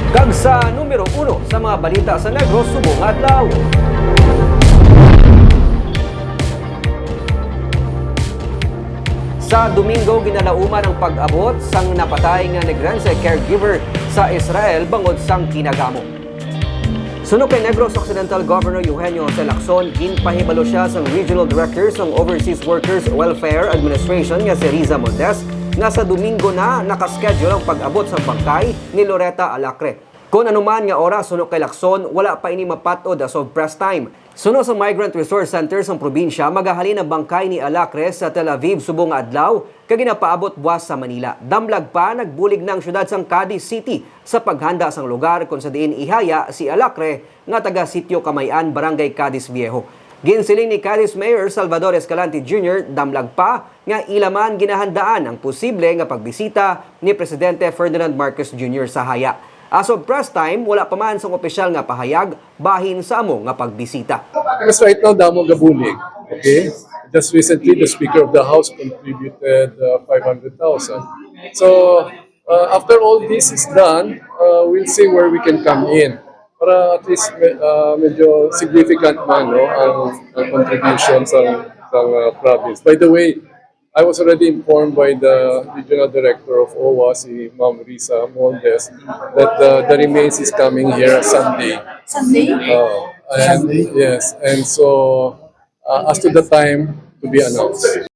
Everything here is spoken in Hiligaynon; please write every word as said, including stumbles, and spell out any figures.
Kag sa numero uno sa mga balita sa Negros subong nga adlaw. Sa Domingo, ginalauman ang pag-abot sang napatay nga Negrense caregiver sa Israel bangod sang kinagamo. Suno kay Negros Occidental Governor Eugenio Jose Lacson, ginpahibalo siya sang Regional Director sang Overseas Workers Welfare Administration nga si Riza Mondes nga sa Domingo na nakaschedule ang pag-abot sang bangkay ni Loretta Alacre. Kon anuman nga oras, suno kay Lacson, wala pa ini mapat-od as of press time. Suno sa Migrant Resource Center sang probinsya, magahalin ang bangkay ni Alacre sa Tel Aviv subong nga adlaw, kag ginapaabot buwas sa Manila. Damlag pa, nagbulig na ang siyudad sang Cadiz City sa paghanda sang lugar kon sa diin ihaya si Alacre nga taga Sitio Kamay-an, Barangay Cadiz Viejo. Ginsiling ni Cadiz Mayor Salvador Escalante Junior, damlag pa nga ila man ginahandaan ang posible nga pagbisita ni Presidente Ferdinand Marcos Junior sa haya. As of press time, wala pa man sang opisyal nga pahayag bahin sa amo nga pagbisita. Because right now, damo gabulig. Okay? Just recently, the Speaker of the House contributed uh, five hundred thousand. So, uh, after all this is done, uh, we'll see where we can come in. Para at least me- uh, medyo significant man, no, ang, ang contribution sa, sa uh, province. By the way, I was already informed by the regional director of OWWA, si Ma'am Risa Mondes, that the, the remains is coming here Sunday. Sunday? Uh, and, Sunday? Yes, and so uh, as to the time to be announced.